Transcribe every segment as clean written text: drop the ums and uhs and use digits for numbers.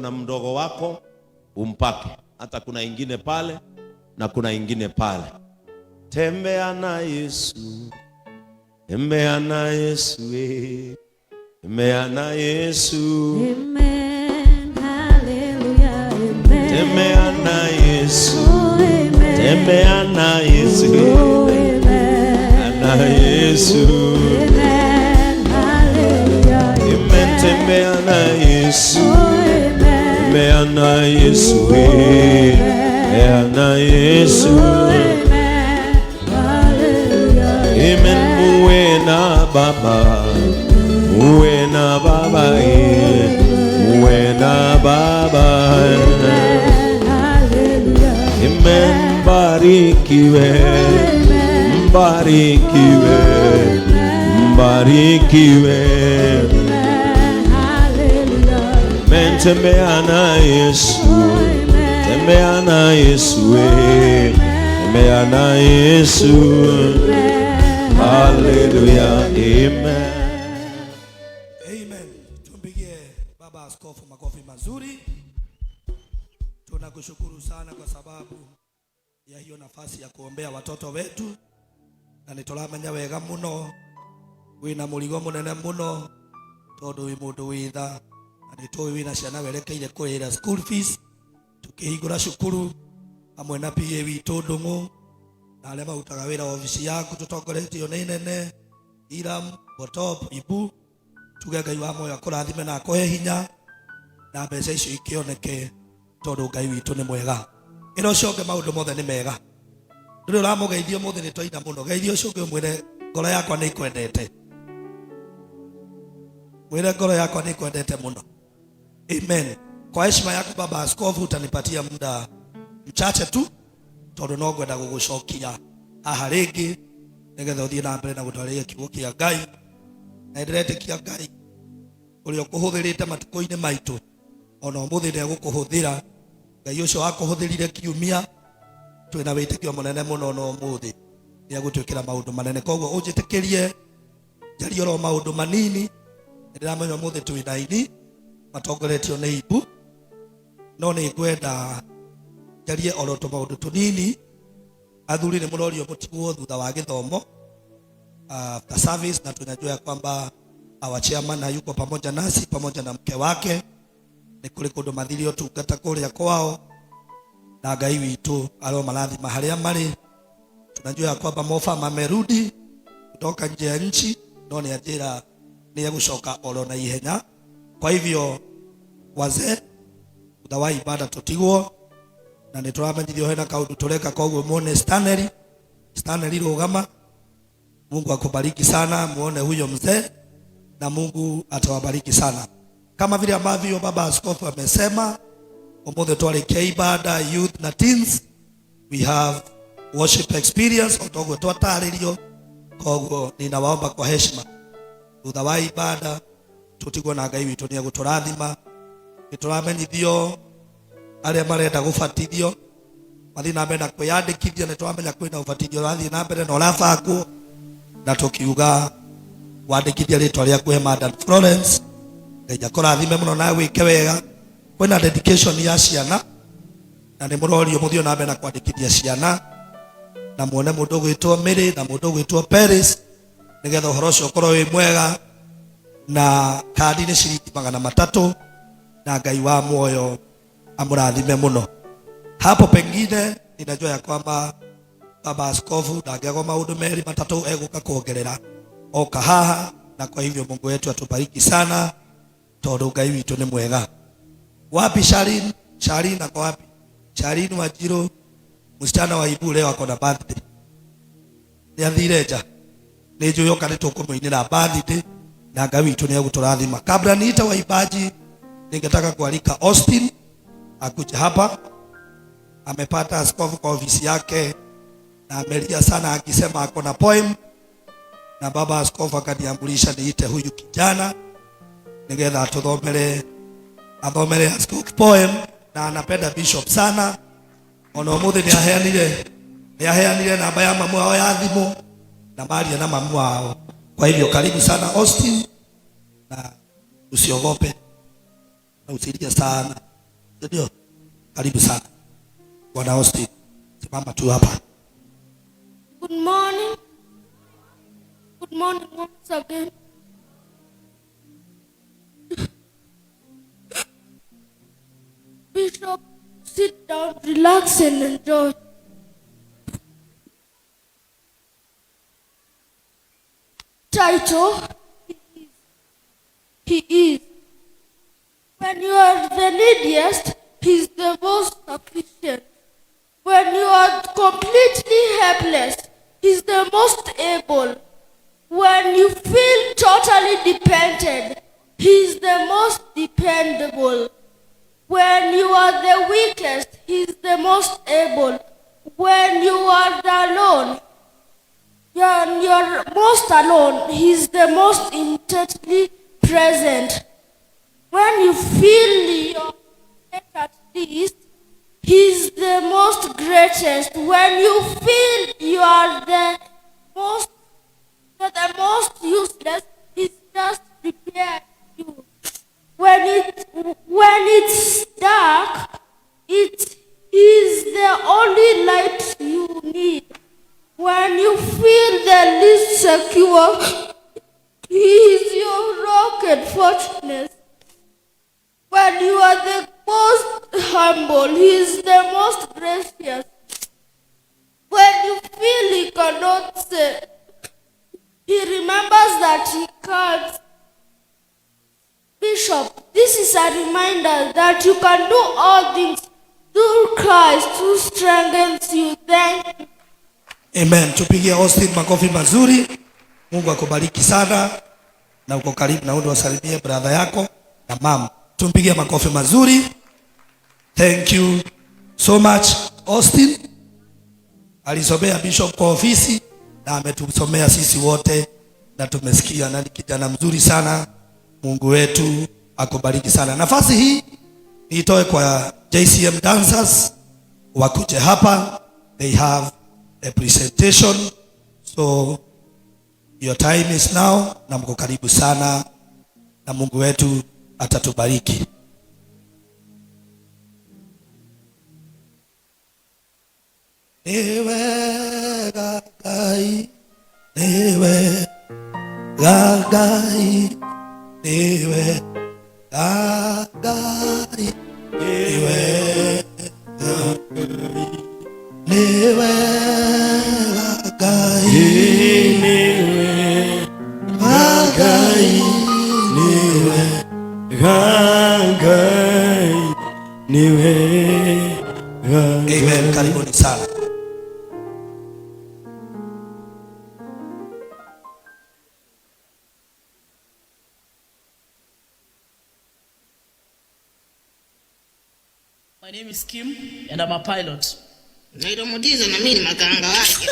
Na mdogo wako umpake. Hata kuna ingine pale na kuna ingine pale. Tembea na Yesu, tembea na Yesu, eh. Tembea na Yesu. Amen. Hallelujah. Amen. Tembea na Yesu. Oh, amen. Tembea na Yesu. Oh, amen. Na Yesu. Amen. Hallelujah. Amen. Tembea na Yesu. Oh, amen. Tembea na Yesu, eh. Tembea na Yesu. Oh, amen. Hallelujah. Amen. Muwe na Baba, muwe na Baba, eh. Muwe na Baba. Amen. Hallelujah. Amen. Mbarikiwe, Amen. mbarikiwe, mbarikiwe. Amen. Hallelujah. Amen. Tembea na Yesu, Amen. tembea na Yesu, eh. Tembea na Yesu. Amen. Hallelujah. Amen. Amen. Tumpigie Baba Askofu makofi mazuri. Tunakushukuru sana kwa sababu ya hiyo nafasi ya kuombea watoto wetu, na nĩ tũramenya wega muno wĩna mũrigo mũnene mũno tondũ wĩ mũndũ wĩ tha, na nĩ tũĩ wĩna ciana werekeire kũrĩhĩra school fees tukĩhingũra cukuru hamwe na PA witũ Ndung'u na arĩa marutaga wĩra obici yaku tũtongoretio nĩ nene Iram Botop Ibu. Tuge Ngai wa moyo akũrathime na akũhe hinya na mbeca icio ikĩoneke tondũ Ngai witũ nĩ mwega. Ĩra ũcio ũngĩ maũndũ mothe nĩ mega. Ndũrĩ ũramũgeithia ũmũthĩ, nĩ twaina mũno. Geithia ũcio ũngĩ ũmwĩre ngoro yakwa nĩ ikwendete. Mwĩre ngoro yakwa nĩ ikwendete mũno. Amen. Kwa heshima yako, Baba Askofu, utanipatia muda mchache tu tondũ no ngwenda gũgũcokia haha rĩngĩ nĩgetha ũthiĩ na mbere na gũtwarĩria kiugo kĩa Ngai, na ndĩretĩkia Ngai ũrĩa ũkũhũthĩrĩte matukũ-inĩ maitũ ona ũmũthĩ nĩ egũkũhũthĩra. Ngai ũcio wakũhũthĩrire kiumia, twĩna wĩtĩkio mũnene mũno na ũmũthĩ nĩ egũtwĩkĩra maũndũ manene. Koguo ũnjĩtĩkĩrie njarie oro maũndũ manini. Nĩ ndĩramenya ũmũthĩ twĩna aini matongoretio nĩ Ibu, no nĩ ngwenda njarie oro tũmaũndũ tũnini. Athuri nĩ mũrorio mũtigwo thutha wa gĩthomo, after service, na tunajua ya kwamba our chairman hayuko pamoja nasi pamoja na mke wake, nĩ kũrĩ kũndũ mathire ũtungata kũrĩa kwao, na Ngai witũ aromarathima harĩa marĩ. Tunajua ya kwamba Mofa amerudi kutoka nje ya nchi, no nĩ anjĩra nĩ egũcoka oro na ihenya. Kwa hivyo wazee, thutha wa ibada tũtigwo na nĩ tũramenyithio hena kaũndũ tũreka. Koguo muone Stanley, Stanley rũgama. Mungu akubariki sana, muone huyo mzee na Mungu atawabariki sana. Kama vile ambavyo baba askofu amesema, ũmũthĩ twarĩkia ibada youth na teens, we have worship experience otoguo twatarĩrio. Koguo ninawaomba kwa heshima, thutha wa ibada tũtigwo na Ngai witũ nĩ egũtũrathima. Nĩ tũramenyithio arĩa marenda gũbatithio mathiĩ na mbere na kwĩyandĩkithia. Nĩ tũramenya kwĩna ũbatithio ũrathiĩ na mbere na ũrabangwo, na tũkiuga wandĩkithia rĩtwa rĩaku he Madam Florence. Ngai akũrathime mũno na wĩke wega. Kwĩna dedication ya ciana na nĩ mũrorio mũthiĩ na mbere na kwandĩkithia ciana na muone mũndũ ũgwĩtwo Mary na mũndũ ũgwĩtwo Paris nĩgetha ũhoro ũcio ũkorwo wĩ mwega, na kandi nĩ ciringi 300, na Ngai wa muoyo amũrathime mũno. Hapo pengine ninajua ya kwamba baba askofu ndangĩagwo maũndũ merĩ matatũ egũka kuongerera oka haha, na kwa hivyo Mungu wetu atubariki sana tondũ Ngai witũ nĩ mwega. Wapi Sharin? Sharin ako wapi? Sharin Wanjiru, msichana wa Ibu, leo ako na birthday. Nĩ athire nja. Nĩ njũĩ oka nĩ tũkũmũinĩra birthday na Ngai witũ nĩ egũtũrathima. Kabla niite waimbaji, ningetaka kualika Austin akuje hapa. Amepata askofu kwa ofisi yake na amelia sana akisema ako na poem, na baba askofu akaniamrisha niite huyu kijana nigetha atuthomere, athomere askofu poem, na anapenda bishop sana. Ona umuthi ni aheanire namba ya mamu wao ya thimu na maria na mamu wao. Kwa hivyo karibu sana Austin, na usiogope na usilie sana. Ndio. Karibu sana. Bwana Austin, simama tu hapa. Good morning. Good morning once again. Bishop, sit down, relax and enjoy. Title, He is. He is. When you are the neediest, He is the most sufficient. When you are completely helpless, He's the most able. When you feel totally dependent, He's the most dependable. When you are the weakest, He's the most able. When you are the alone, when you're most alone, He's the most intensely present. When you feel your at least, He's the most greatest. When you feel you are the most useless, He's just prepared you. When it's dark, it is the only light you need. When you feel the least secure, He is your rock and fortress. When you are the most humble, He is the most gracious. When you feel He cannot say, He remembers that He can't. Bishop, this is a reminder that you can do all things through Christ who strengthens you. Thank you. Amen. Tupigie Austin makofi mazuri. Mungu akubariki sana, na uko karibu na wasalimie brother yako na mama. Tumpigie makofi mazuri. Thank you so much Austin. Alisomea bishop kwa ofisi na ametusomea sisi wote na tumesikia, na ni kijana mzuri sana. Mungu wetu akubariki sana. Nafasi hii niitoe kwa JCM dancers wakuje hapa. They have a presentation. So your time is now, na mko karibu sana na Mungu wetu atatubariki. Niwe gagai, niwe gagai, niwe gagai, niwe gagai, niwe gagai, niwe gagai, niwe gagai, niwe gagai. Amen. Karibuni sana. My name is Kim and I'm a pilot. Naitwa Mutiza na mimi ni makanga wake.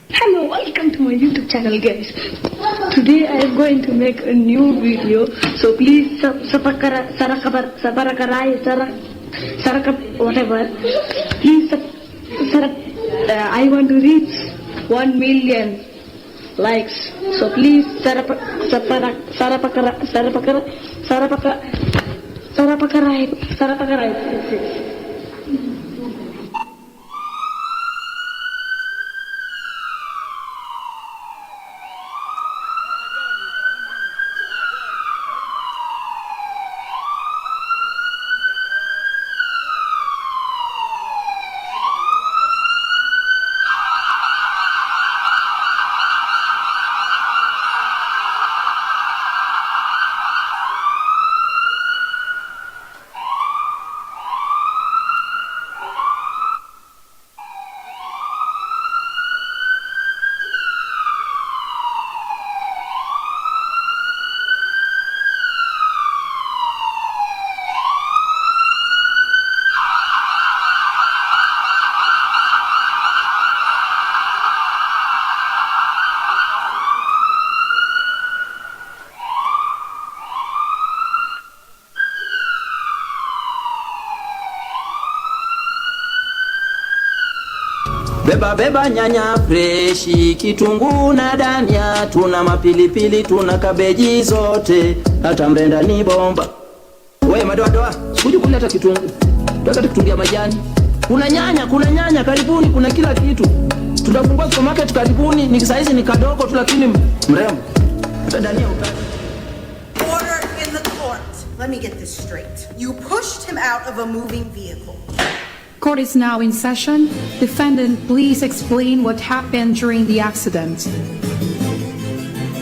Hello, welcome to my YouTube channel, guys. Today I am going to make a new video, so please whatever. Please I want to reach 1 million likes, so please sarapakarai. Beba beba nyanya freshi, kitunguu na dania, tuna mapilipili, tuna kabeji zote, hata mrenda ni bomba. We madoadoa, sikuji kuleta kitunguu, tutaka kitunguu ya majani. Kuna nyanya, kuna nyanya karibuni, kuna kila kitu. Tutafungua supermarket karibuni, ni saizi ni kadogo tu lakini mrembo. Hata dania utaki. Order in the court. Let me get this straight. You pushed him out of a moving vehicle. Court is now in session. Defendant, please explain what happened during the accident.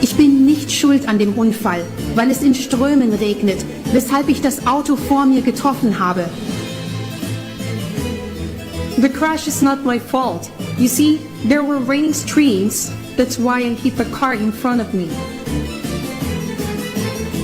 Ich bin nicht schuld an dem Unfall, weil es in Strömen regnet, weshalb ich das Auto vor mir getroffen habe. The crash is not my fault. You see, there were raining streams. That's why I hit the car in front of me.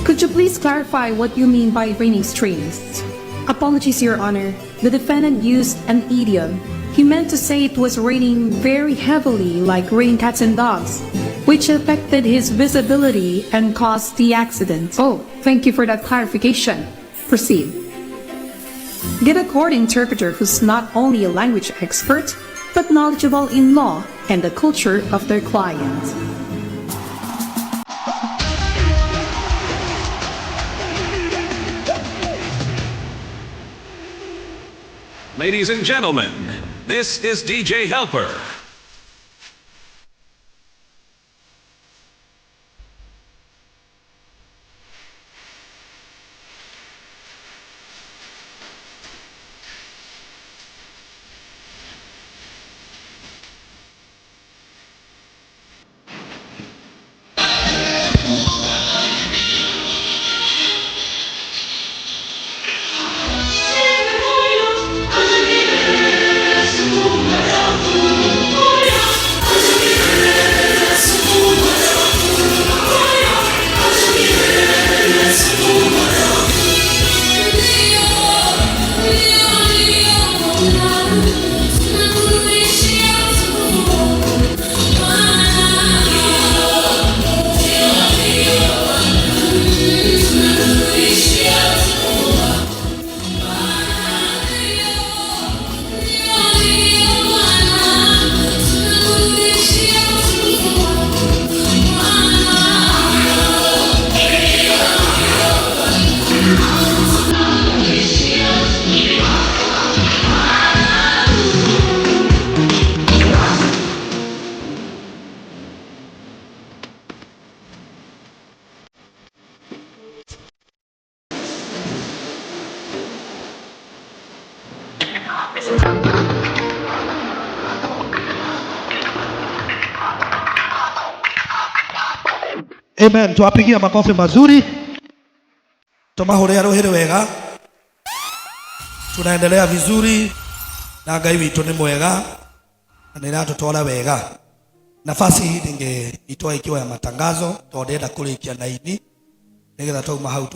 Could you please clarify what you mean by raining streams? Apologies, Your Honor. The defendant used an idiom. He meant to say it was raining very heavily, like rain cats and dogs, which affected his visibility and caused the accident. Oh, thank you for that clarification. Proceed. Get a court interpreter who's not only a language expert, but knowledgeable in law and the culture of their client. Ladies and gentlemen, this is DJ Helper. Amen. Tuwapigie makofi mazuri. Tumahuria ruhiri wega. Tunaendelea vizuri na Ngai witũ nĩ mwega na nĩ aratũtwara wega. Nafasi hii ningeitoa ikiwa ya matangazo tondũ ndĩrenda kũrĩkia na ini nĩgetha twauma hau.